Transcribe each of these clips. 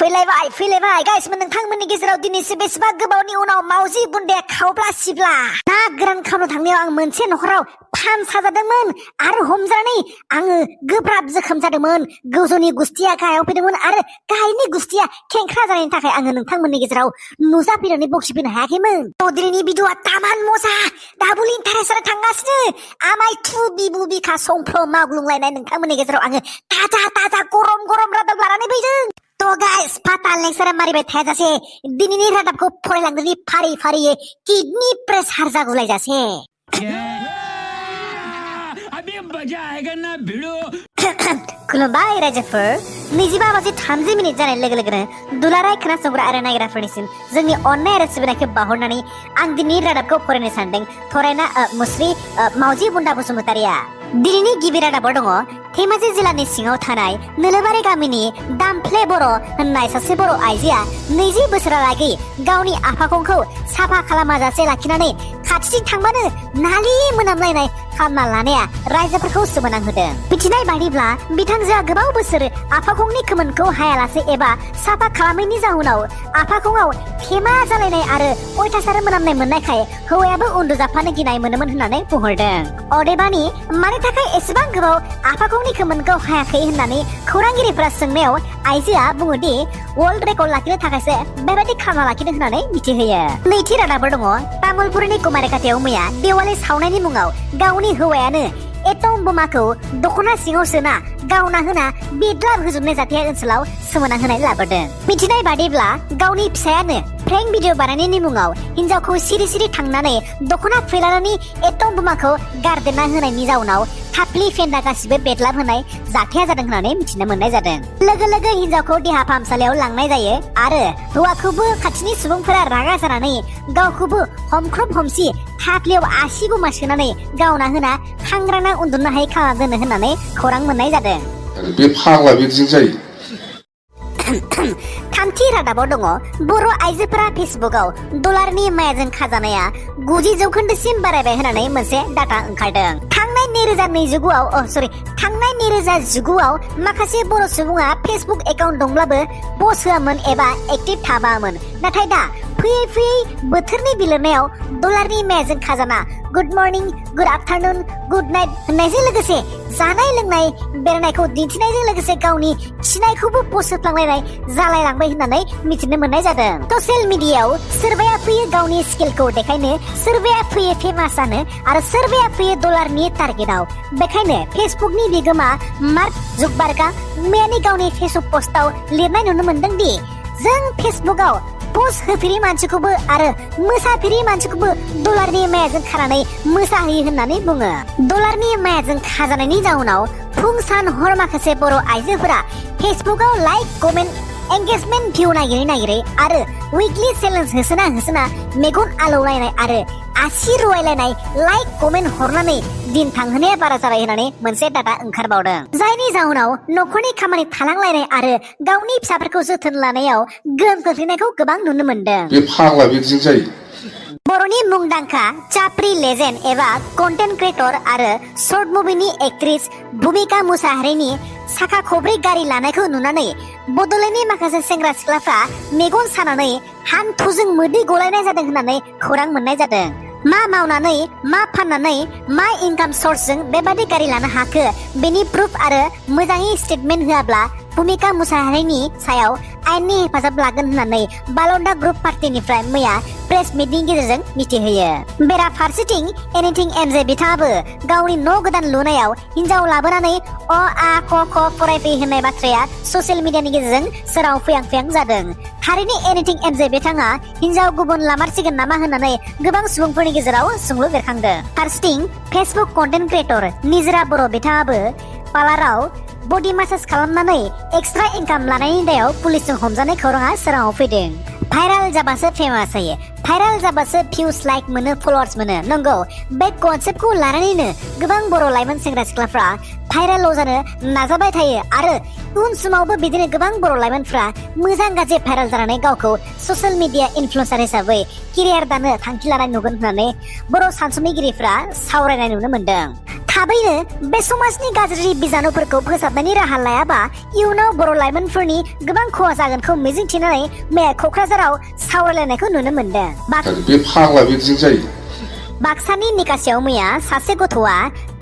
फैलायबाय गाइस नोंथांमोननि गेजेराव दिनैसो बेसेबा गोबावनि उनाव मावजि बुन्दाया खावब्ला सिब्ला ना गोरान खावनो थांनायाव आं मोनसे नखराव फान साजादोंमोन आरो हमजानानै आङो गोब्राब जोखोम जादोंमोन। गोजौनि गुस्थिया गाहायाव फैदोंमोन आरो गाहायनि गुस्थिया खेंख्रा जानायनि थाखाय आङो नोंथांमोननि गेजेराव नुजाफैनानै बखिफैनो हायाखैमोन। दिनैनि भिडिअआ तामान मजा दाबुल इन्टारेस्टआनो थांगासिनो आमाय थु बिबु बिखा संफ्ल मावग्लुंलायनाय नोंथांमोननि गेजेराव आङो ताजा गरम रादाब लानानै फैदों। गाइस फाताल लेक्सारा मारिबाय थायाजासे दिनैनि रादाबखौ फरायलांदोनि फारियै किडनि प्रेसार जागुलायजासे। खुलुमबाय रायजोफोर 25:30 जानाय लोगो लोगोनो दुलाराय खोनासंग्रा आरो नायग्राफोरनिसिम जोंनि अननाय आरो सिबिनायखौ बावहरनानै आं दिनैनि रादाबखौ फरायनो सानदों। थरायना मुस्रि मावजि बुन्दा बसुमतारिया दिनैनि गिबि रादाबाव दङ। धेमाजि जिल्लानि सिङाव थानाय नोलोबारि गामिनि दामफ्ले बर' होननाय सासे बर' आइजोआ 20 बोसोरहालागै गावनि आफाखंखौ साफा खालामाजासे लाखिनानै खाथिथिं थांबानो नालि मोनामलायनाय खालामना लानाया रायजोफोरखौ सोमोनांहोदों। मिथिनाय बायदिब्ला बिथांजोआ गोबाव बोसोर आफाखंनि खोमोनखौ हायालासे एबा साफा खालामैनि जाहोनाव आफाखंआव थेमा जालायनाय आरो अयथासार मोनामनाय मोननायखाय हौवायाबो उन्दुजाफानो गिनाय मोनोमोन होननानै बुंहरदों। अदेबानि मानि थाखाय एसेबां गोबाव आफाखंनि खोमोनखौ हायाखै होननानै खौरांगिरिफोरा सोंनायाव आइजोआ बुङोदि वर्ल्ड रेकर्ड लाखिनो थाखायसो बेबायदि खालामना लाखिदों होननानै मिथिहोयो। नैथि रादाबो दङ। तामुलपुरनि कुमारिकाटायाव मैया देवालि सावनायनि मुङाव गावनि हौवायानो एटम बमाखौ दख'ना सिङाव सोना गावना होना बेदलाब होजोबनाय जाथाया ओनसोलाव सोमोनांहोनाय लाबोदों। मिथिनाय बादिब्ला गावनि फिसायानो प्रेंक भिडिअ बानायनायनि मुङाव हिनजावखौ सिरि थांनानै दख'ना फैलानानै एटम बमाखौ गारदेरना होनायनि जाउनाव थाफ्लि फेन्दा गासिबो बेदलाब होनाय जाथाया जादों होननानै मिथिनो मोननाय जादों। लोगो हिनजावखौ देहा फाहामसालियाव लांनाय जायो आरो हौवाखौबो खाथिनि सुबुंफोरा रागा जानानै गावखौबो हमख्रब हमसि थाफ्लियाव आसि बमा सोनानै गावना होना हांग्राना उन्दुनो हायै खालामना दोनो होननानै खौरां मोननाय जादों। बे फाग्ला बिदिजों जायो। थामथि रादाबाव दङ। बर' आइजोफोरा फेसबुकआव डलारनि मायाजों खाजानाया 90% बारायबाय होननानै मोनसे डाटा ओंखारदों। थांनाय 2019आव माखासे बर' सुबुङा फेसबुक एकाउन्ट दंब्लाबो पस्ट होआमोन एबा एक्टिभ थाबामोन। नाथाय दा फैयै बोथोरनि बिलिरनायाव डलारनि मायाजों खाजाना good morning good afternoon good night होननायजों लोगोसे जानाय लोंनाय बेरायनायखौ दिन्थिनायजों लोगोसे गावनि खिनायखौबो पस्ट होफ्लांलायनाय जालायलांबाय होननानै मिथिनो मोननाय जादों। ससियेल मिडियायाव सोरबाया फैयो गावनि स्किलखौ देखायनो, सोरबाया फैयो फेमास जानो आरो सोरबाया फैयो डलारनि टारगेटआव। बेखायनो फेसबुकनि बिगोमा मार्क जुकबार्गआ मैयानि गावनि फेसबुक पस्टआव लिरनाय नुनो मोनदों दि जों फेसबुकआव पस्ट होफेरि मानसिखौबो आरो मोसाफेरि मानसिखौबो डलारनि मायाजों खानानै मोसाहैयो होननानै बुङो। डलारनि मायाजों खाजानायनि जाउनाव फुं सान हर माखासे बर' आइजोफोरा फेसबुकआव लाइक कमेन्ट एंगेजमेन्ट भिउ नागिरै आरो उइकलि चेलेन्ज होसोना मेगन आलौलायनाय आरो आसि रुवायलायनाय लाइक कमेन्ट हरनानै दिन थांहोनाया बारा जाबाय होननानै मोनसे डाटा ओंखारबावदों। जायनि जाहोनाव न'खरनि खामानि थालांलायनाय आरो गावनि फिसाफोरखौ जोथोन लानायाव गोहोम खोख्लैनायखौ गोबां नुनो मोनदों। बे फाग्ला बिदिजों जायो। बर'नि मुंदांखा चाप्रि लेजेन्ड एबा कन्टेन्ट क्रिएटर आरो शर्ट मुभिनि एक्ट्रेस भुमिका मुसाहारिनि साखा खब्रै गारि लानायखौ नुनानै बड'लेण्डनि माखासे सेंग्रा सिख्लाफ्रा मेगन सानानै हान्थुजों मोदै गलायनाय जादों होननानै खौरां मोननाय जादों। मा मावनानै मा फाननानै मा इनकाम सर्सजों बेबादि गारि लानो हाखो बेनि प्रुफ आरो मोजाङै स्टेटमेन्ट होआब्ला भुमिका मुसाहारिनि सायाव आयेननि हेफाजाब लागोन होननानै बालन्दा ग्रुप पार्टिनिफ्राय मैया प्रेस मिटनि गेजेरजों मिथिहोयो। बेराफारसेथिं एनिथिं एमजे बिथाङाबो गावनि न' गोदान लुनायाव हिनजाव लाबोनानै अ आ क ख फरायफै होननाय बाथ्राया ससियेल मिडियानि गेजेरजों सोराव फैयां जादों। थारैनो एनिथिं एमजे बिथाङा हिनजाव गुबुन लामारसिगोन नामा होननानै गोबां सुबुंफोरनि गेजेराव सोंलु बेरखांदों। फारसेथिं फेसबुक कन्टेन्ट क्रिएटर निजोरा बर' बिथाङाबो पार्लाराव बडि मासाज खालामनानै एक्सट्रा इनकाम लानायनि दायाव पुलिसजों हमजानाय खौराङा सोराङाव फैदों। भाइराल जाबासो फेमास जायो। भाइरेल जाबासो भिउस लाइक मोनो फलोवार्स मोनो नंगौ बे कनसेप्टखौ लानानैनो गोबां बर' लाइमोन सेंग्रा सिख्लाफ्रा भाइरेल जानो नाजाबाय थायो आरो उन समावबो बिदिनो गोबां बर' लाइमोनफ्रा मोजां गाज्रि भाइरेल जानानै गावखौ ससियेल मिडिया इनफ्लुएन्सार हिसाबै केरियार दानो थांखि लानाय नुगोन होननानै बर' सानसुमैगिरिफ्रा सावरायनाय नुनो मोन्दों। थाबैनो बे समाजनि गाज्रि बिजानुफोरखौ फोसाबनायनि राहा लायाबा इयुनाव बर' लाइमोनफोरनि गोबां खहा जागोनखौ मिजिंथिनानै मैया क'क्राझाराव सावरायलायनायखौ नुनो मोन्दों। बे फाग्ला बिदिजों जायो। बाक्सानि निकासियाव मैया सासे गथ'आ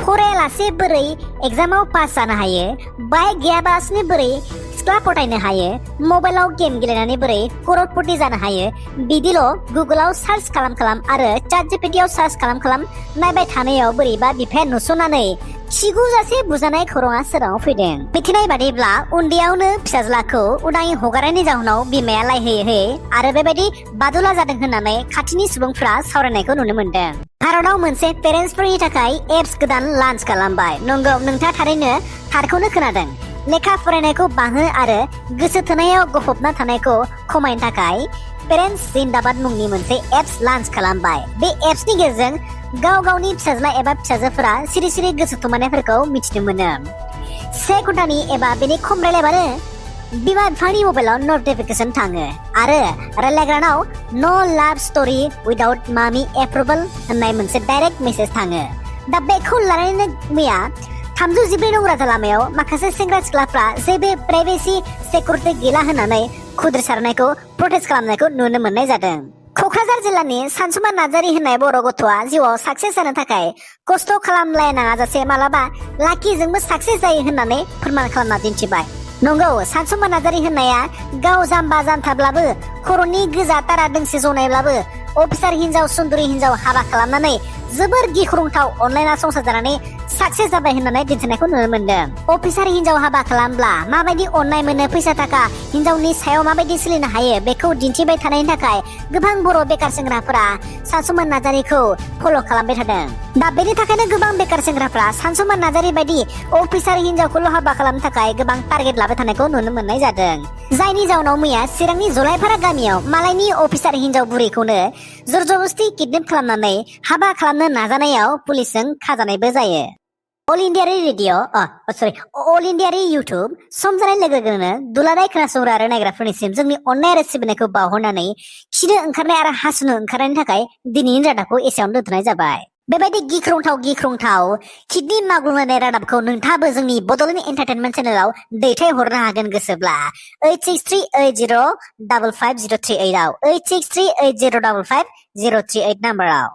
फरायालासे बोरै एग्जामाव पास जानो हायो, बाइक गैयाबासिनो बोरै सिख्ला पटायनो हायो, मबाइलाव गेम गेलेनानै बोरै करोड़पति जानो हायो, बिदिल' गुगोलाव सार्च खालाम आरो ChatGPTआव सार्च खालाम नायबाय थानायाव बोरैबा बिफाया नुस'नानै खिगुजासे बुजानाय खौराङा सोराङाव फैदों। मिथिनाय बादिब्ला उन्दैयावनो फिसाज्लाखौ उदाङै हगारनायनि जाहोनाव बिमाया लायहोयै आरो बेबायदि बादुला जादों होननानै खाथिनि सुबुंफ्रा सावरायनायखौ नुनो मोन्दों। भारताव मोनसे पेरेन्टसफोरनि थाखाय एप्स गोदान लन्च खालामबाय। नंगौ, नोंथाङा थारैनो थारखौनो खोनादों। लेखा फरायनायखौ बांहोनो आरो गोसो थोनायाव गफबना थानायखौ खमायनो थाखाय पेरेन्टस जिन्दाबाद मुंनि मोनसे एप्स लन्च खालामबाय। बे एप्सनि गेजेरजों गाव गावनि फिसाज्ला एबा फिसाजोफोरा सिरि सिरि गोसो थोमायनायफोरखौ मिथिनो मोनो। 1 घन्टानि एबा बेनि खम रायलायबानो बिमा बिफानि मबाइलाव नटिफिकेसन थाङो आरो रायलायग्रानाव नो लाभ स्ट'री उइदाउट मामी एप्रुभेल होननाय मोनसे डाइरेक्ट मेसेज थाङो। दा बेखौ लानानैनो मैया 314 नं राजा लामायाव माखासे सेंग्रा सिख्लाफ्रा जेबो प्राइभेसि सिकिउरिटि गैला होननानै खुद्रिसारनायखौ प्रटेस्ट खालामनायखौ नुनो मोननाय जादों। क'क्राझार जिल्लानि सानसुमा नार्जारी होननाय बर' गथ'आ जिउआव साक्सेस जानो थाखाय खस्थ' खालामलायनाङा जासे मालाबा लाकिजोंबो साक्सेस जायो होननानै फोरमान खालामना दिन्थिबाय। नंगौ, सानसुमा नार्जारी होननाया गाव जाम्बा जान्थाब्लाबो खर'नि गोजा तारा दोंसे जनायब्लाबो अफिसार हिनजाव सुन्दुरि हिनजाव हाबा खालामनानै जोबोर गिख्रंथाव अनलायना संसार जानानै साक्सेस जाबाय होननानै दिन्थिनायखौ नुनो मोन्दों। अफिसार हिनजाव हाबा खालामब्ला माबायदि अननाय मोनो, फैसा थाखा हिनजावनि सायाव माबायदि सोलिनो हायो बेखौ दिन्थिबाय थानायनि थाखाय गोबां बर' बेकार सेंग्राफोरा सानसुमा नार्जारीखौ फल' खालामबाय थादों। दा बेनि थाखायनो गोबां बेकार सेंग्राफ्रा सानसुमा नार्जारी बायदि अफिसार हिनजावखौल' हाबा खालामनो थाखाय गोबां टारगेट लाबाय थानायखौ नुनो मोननाय जादों। जायनि जाउनाव मैया चिरांनि जलायपारा गामियाव मालायनि अफिसार हिनजाव बुरैखौनो जरजबस्ति किडनेप खालामनानै हाबा खालामनो नाजानायाव पुलिसजों खाजानायबो जायो। अल इन्डियारि इउटुब सम जानाय लोगो लोगोनो दुलाराय खोनासंग्रा आरो नायग्राफोरनिसिम जोंनि अननाय आरो सिबिनायखौ बावहरनानै खिनो ओंखारनाय आरो हासुनो ओंखारनायनि थाखाय दिनैनि रादाबखौ एसेयावनो दोनथ'नाय जाबाय। बेबायदि गिख्रंथाव किडनि माग्लुंलायनाय रादाबखौ नोंथाङाबो जोंनि बड'लेण्ड एन्टारटेनमेन्ट चेनेलाव दैथायहरनो हागोन गोसोब्ला 8638055038 आव 8638055038 नाम्बाराव।